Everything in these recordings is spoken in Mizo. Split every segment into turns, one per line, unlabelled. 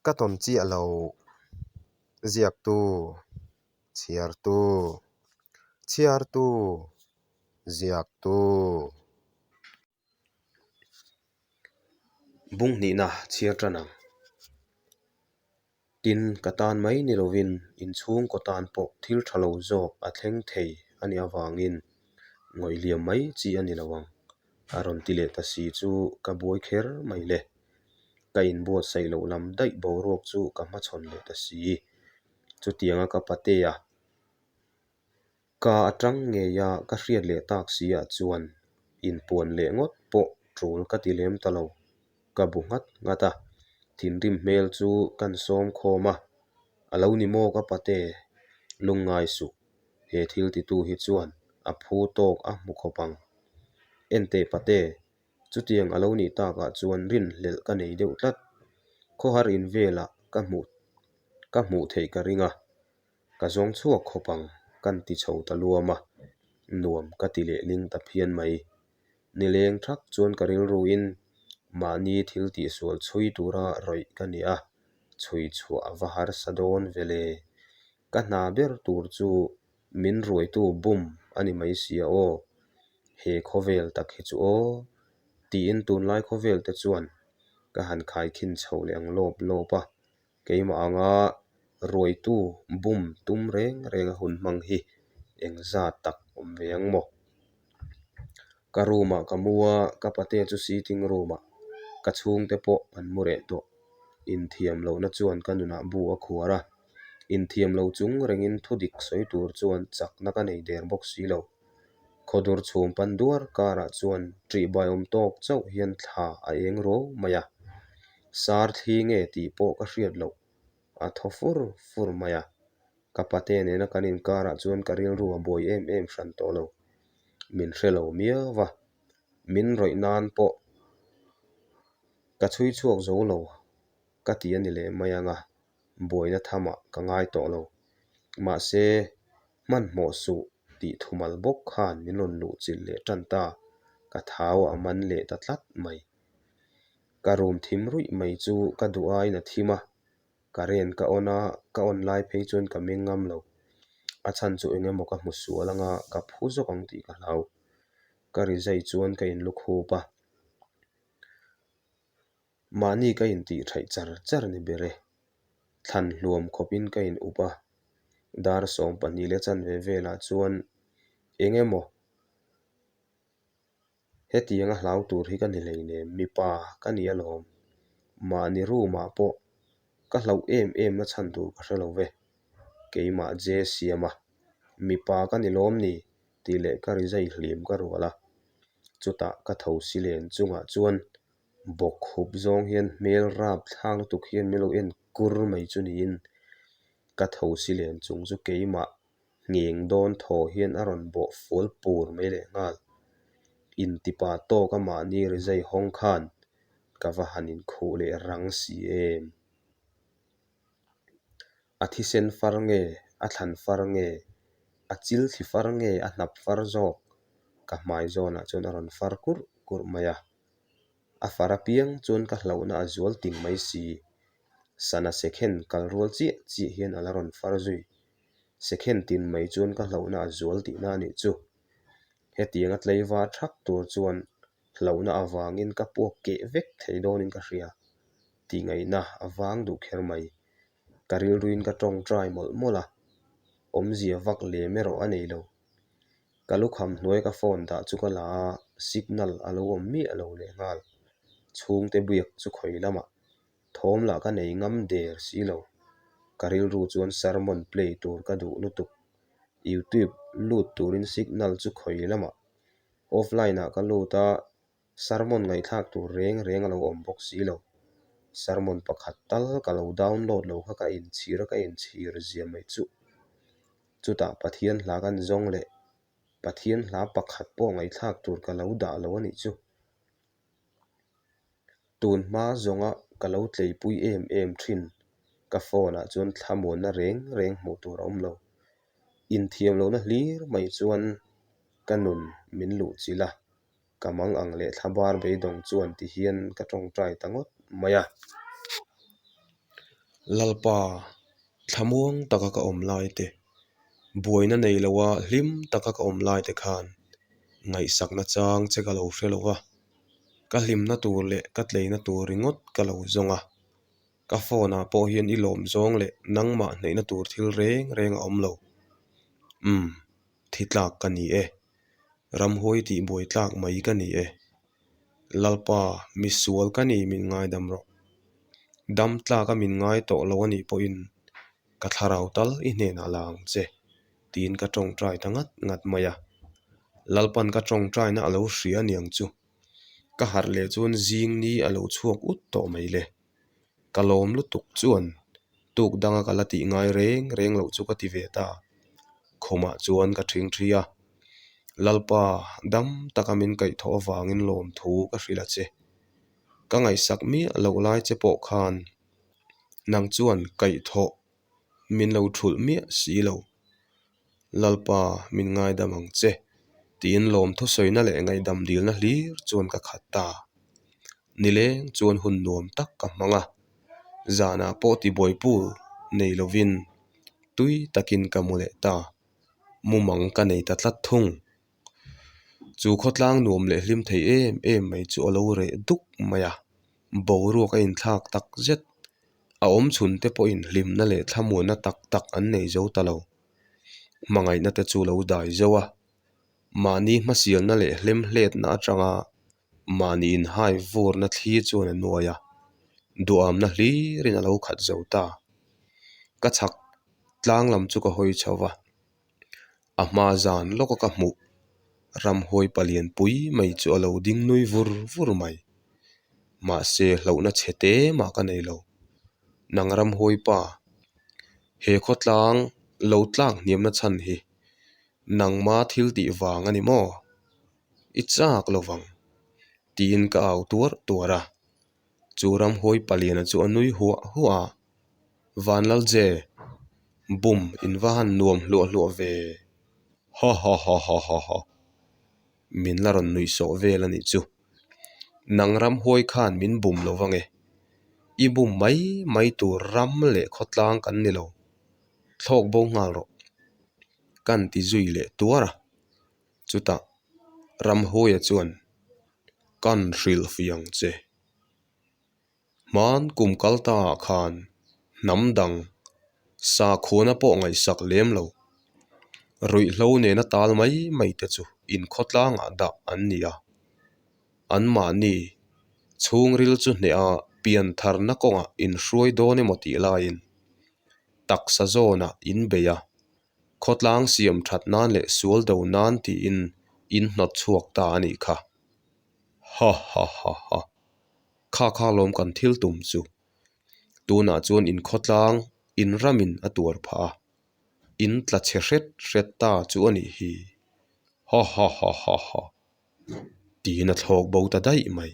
Ka tawn chiah lo ziaktu, chhiartu, chhiartu, ziaktu. Bung hnihna chhiar tan ang. Tin, ka tan mai ni lovin inchhungkaw tan pawh thil tha lo zawk a thleng thei a nih avangin ngawih liam mai chi a ni lo ang, a rawn ti leh ta si chu ka buai kher mai le. Ka inbuatsaih loh lam daih boruak chu ka hmachhawn leh ta si. Chutianga ka patea Ka atang ngeia ka hriat leh tak si ah chuan inpuan leh ngawt pawh tul ka ti lem ta lo. Ka bu nghat nghat a, thinrim hmel chu kan sawm khawm a, A lo ni maw ka pate? Lungngai suh, he thil titu hi chuan a phu tawk a hmu khawp ang. Enteh pate, chutiang a lo nih takah chuan rinhlelh ka nei deuh tlat. Khawhar in velah ka hmuh ka hmuh theih ka ring a, Ka zawng chhuak khawp ang, kan ti chho ta luam a, nuam ka ti leh ling ta phian mai. Nileng thak chuan ka rilruin mahni thil tihsual chhui tura rawih ka ni a, chhui chhuah a va harsa dawn ve le. Ka hna ber tur chu min ruaitu bum a ni mai si a aw. He khawvel tak hi chu aw, tiin tunlai khawvel te chuan ka han khaikhin chho leh ang lawp lawp a. Keimah anga ruaitu bum tum reng reng a hun hmang hi eng zat tak awm ve ang maw? Ka room ah ka mu a, ka pate chu sitting room ah ka chhungte pawh an mu reh tawh. Inthiam lohna chuan ka nunah bu a khuar a, inthiam lo chung rengin thudik sawi tur chuan chakna ka nei der bawk si lo. Khawdur chhum pan duar karah chuan ṭihbai awm tawk chauh hian thla a eng ruau mai a, sar thli nge tih pawh ka hriat loh a thaw fur fur mai a, ka pate nena kan inkarah chuan ka rilru a buai em em hran tawh lo, min hre lo miau va, min rawih nan pawh ka chhui chhuak zo lo ka ti a ni leh mai ang a, buaina thamah ka ngai tawh lo. Mahse, hmanhmawh suh tih thumal bawk khan min rawn luh chilh leh tan ta, ka thau a man leh ta tlat mai. Ka room thim ruih mai chu ka duh aiin a thim a, current ka on a, ka on lai phei chuan ka meng ngam lo. A chhan chu eng emaw ka hmu sual anga ka phu zawk ang tih ka hlau. Ka rizai chuan ka inlukhup a. Mahni ka intih theih char char ni ber e. Thlan hluam khawpin ka in up a, dar 12 leh chanve velah chuan eng emaw hetiang a hlau tur hi ka ni hleinem, mipa ka ni alawm. Mahni room ah pawh ka hlauh em em na chhan tur ka hre lo ve. Keimah je siam a, mipa ka ni lawm ni tih leh ka rizai hlim ka rual a, chutah ka tho si len chungah chuan Bawk khup zawng hian hmel rap thlak lutuk hian min lo en kur mai chu niin ka tho si len chung chu keimah ngheng dawn thaw hian a rawn bawh fual pur mai leh nghal. Intipa tawk a mahni rizai hawng khan ka va han inkhuh leh rang si em. A thisen far nge, a thlan far nge, a chil thli far nge, a hnap far zawk ka hmai zawnah chuan a rawn far kurh kurh mai a. A far apiang chuan ka hlauhna a zual ting mai si. Sana sekhen kal rual chiah chiah hian a la rawn far zui. Sekhen tin mai chuan ka hlauhna a zual tihna a nih chu. Hetianga tleivar thak tur chuan hlauhna avangin ka puak keh vek thei dawnin ka hria. Tih ngaihna a vang duh kher mai. Ka rilruin ka tawngtai mawlh mawlh a, awmzia vak lem erawh a nei lo. Ka lukham hnuai ka phone dah chu ka la a, signal a lo awm miah lo leh nghal. Chhungte biak chu khawi lamah thawm lah ka nei ngam der si lo. Ka rilru chuan sermon play tur ka duh lutuk. Youtube lut turin signal chu khawi lamah offline ah ka lut a, Sermon ngaihthlak tur reng reng a lo awm bawk si lo. Sermon pakhat tal ka lo download lo kha ka inchhir a, ka inchhir zia mai chu. Chutah Pathian hla kan zawng leh Pathian hla pakhat pawh ngaihthlak tur ka lo dah lo a nih chu. Tun hma zawnga ka lo tleipui em em thin ka phone ah chuan thlamuanna reng reng hmuh tur a awm lo. Inthiam lohna hlir mai chuan ka nun min luhchilh a. Ka mang ang leh thlabar beidawng chuan ti hian ka tawngtai ta ngawt mai a. Lalpa, thlamuang taka ka awm lai te, buaina nei loa hlim taka ka awm lai te khan ngaihsakna chang che ka lo hre lo va, ka hlimna tur leh ka tleina tur ringawt ka lo zawng a. Ka phone ah pawh hian i lawm zawng leh nangmah hneihna tur thil reng reng a awm lo. Umm, thi tlak ka ni e. Ramhuai tih buai tlak mai ka ni e. Lalpa, misual ka ni min ngaidam rawh. Dam tlak a min ngai tawh lo a nih pawhin ka thlarau tal i hnenah la ang che, tiin ka tawngtai ta ngat ngat mai a. Lalpan ka tawngtaina a lo hria aniang chu. Ka harh leh chuan zing ni a lo chhuak ut tawh mai le. Ka lawm lutuk chuan tuk danga ka la tih ngai reng reng loh chu ka ti ve ta. Khumah chuan ka ṭhing ṭhi a, Lalpa dam taka min kaihthawh avangin lawmthu ka hrilh a che. Ka ngaihsak miah loh lai che pawh khan nang chuan kaihthawh min lo thulh miah si lo. Lalpa min ngaidam ang che tiin lawmthu sawina leh ngaihdam dilna hlir chuan ka khat ta. Nileng chuan hun nuam tak ka hmang a, zanah pawh tibuaipu nei lovin tui takin ka mu leh ta, mumang ka nei ta tlat thung. Chu khawtlang nuam leh hlim thei em em mai chu a lo reh duk mai a, boruak a inthlak tak zet. A awm chhun te pawhin hlimna leh thlamuanna tak tak an nei zo ta lo. Hmangaihna te chu lo dai zo a, mahni hmasialna leh hlemhletna atanga mahni inhai vurna thli chuan a nuai a, duhamna hlirin a lo khat zo ta. Ka chhak tlang lam chu ka hawi chho va. A hma zan lawka ka hmuh ramhuai palian pui mai chu a lo ding nui vur vur mai. Mahse hlauhna chhe te mah ka nei lo. Nang ramhuai pa, he khawtlang lo tlak hniamna chhan hi nangma thil tih vang a ni maw? I chak lo vang tiin ka au tuar tuar a. Chu ramhuai paliana chu a nui huah huah a, Vanlalje, bum in va han nuam hluah hluah ve. Ha ha ha ha ha ha. Min la rawn nuih sawh vel a nih chu. Nang ramhuai khan min bum lo vang e. I bum mai mai tur ram leh khawtlang kan ni lo. Thlawk bo nghal rawh. Kan ti zui leh tuar a. Chutah Ramhuaia chuan, Kan hrilhfiang che. Hman kum kal taah khan hnam dang sakhuana pawh ngaihsak lem lo. Ruihhlo nena tal mai mai te chu inkhawtlangah dah an ni a. Anmahni chhungril chu hneha piantharna kawngah inhruai dawn emaw tih laiin taksa zawnah inbei a. Khawtlang siam that nan leh sual do nan tiin in hnawt chhuak ta a nih kha. Ha ha ha ha. Kha kha lawm kan thil tum chu. Tunah chuan in khawtlang in ramin a tuar phah a, in tla chhe hret hret ta chu a nih hi. Ha ha ha ha ha. Tiin a thlawk bo ta daih mai.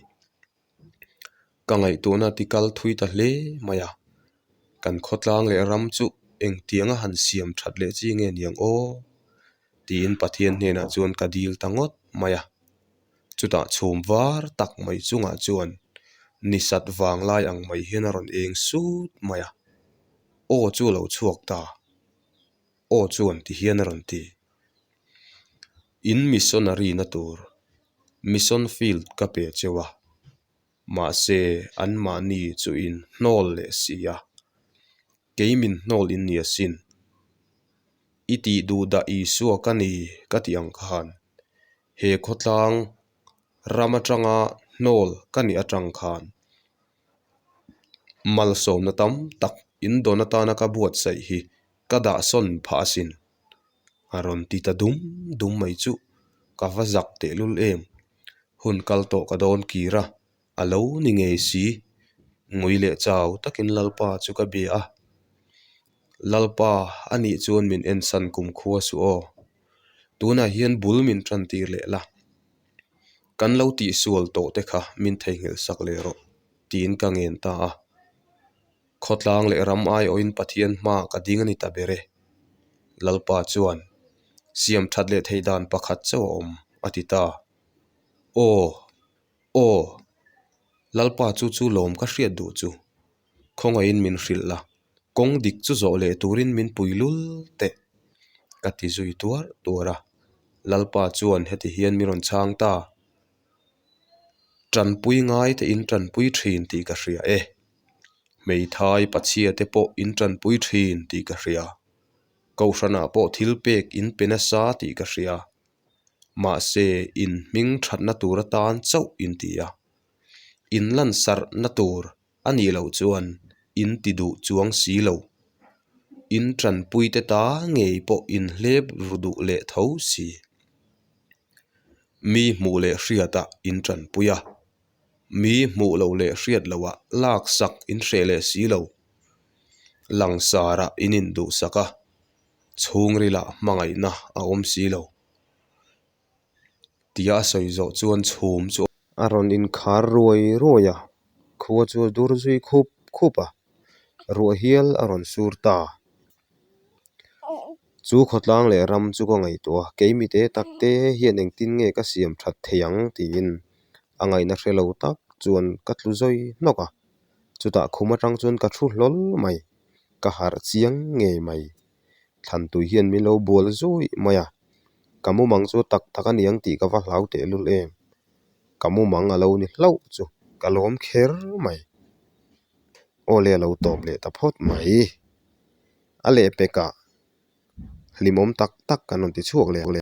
Ka ngaihtuahna ti kal thui ta hle mai a, kan khawtlang leh ram chu engtianga han siam that leh chi nge niang aw tiin Pathian hnenah chuan ka dil ta ngawt mai a. Chutah chhum var tak mai chungah chuan ni sat vang lai ang mai hian a rawn eng sut mai a, aw chu a lo chhuak ta, aw chuan ti hian a rawn ti. In missionary na tur mission field ka pe cheu a, mahse anmahni chu in hnawl leh si a, kei min hnawl in ni asin. I tih duh dah Isua ka ni ka tih ang khan he khawtlang ram atanga hnawl ka nih atang khan malsawmna tam tak in dawn atana ka buatsaih hi ka dahsawn phah asin. A rawn ti ta dum dum mai chu ka va zak tehlul em. Hun kal tawh ka dawn kir a, a lo ni ngei si. Ngui leh chau takin Lalpa chu ka bia a. Lalpa a nih chuan min ensan kum khua suh aw. Tunah hian bul min tan tir leh la. Kan lo tihsual tawh te kha min theihnghilh sak leh rawh tiin ka ngen ta a. Khawtlang leh ram aiawhin Pathian hma ka ding a ni ta ber e. Lalpa chuan, Siam that leh theih dan pakhat chauh a awm, a ti ta. Aw! Aw! Lalpa chu chu lawm ka hriat duh chu. Khawngaihin min hrilh la. Kawng dik chu zawh leh turin min pui lul teh, ka ti zui tuar tuar a. Lalpa chuan heti hian min rawn chhang ta. Tanpui ngai te in tanpui thin tih ka hria e. Hmeithai pachhia te pawh in tanpui thin tih ka hria. Kohhranah pawh thil pek in pe nasa tih ka hria. Mahse in hming thatna tur atan chauh in ti a. In lansarhna tur a nih loh chuan in ti duh chuang si lo. In tanpuite ta ngei pawh in hlep ru duh leh tho si. Mi hmuh leh hriatah in tanpui a, mi hmuh loh leh hriat loah laksak in hreh leh si lo. Langsarah in induhsak a, chhungrilah hmangaihna a awm si lo. Tia a sawi zawh chuan chhum chu a rawn inkhar ruai ruai a, khua chu a dur zui khup khup a, ruah hial a rawn sur ta. Chu khawtlang leh ram chu ka ngaihtuah a, keimi te tak te hian engtin nge ka siam that thei ang tiin a ngaihna hre lo tak chuan ka tlu zawi hnawk a, chutah khum atang chuan ka thu hlawl mai, ka harh chiang ngei mai. Thlantui hian min lo bual zawih mai a, ka mumang chu tak tak a niang tih ka va hlau tehlul em. Ka mumang a lo ni hlauh chu ka lawm kher mai. Aw le a lo tawp leh ta phawt mai. A lehpekah hlimawm tak tak kan rawn ti chhuak leh.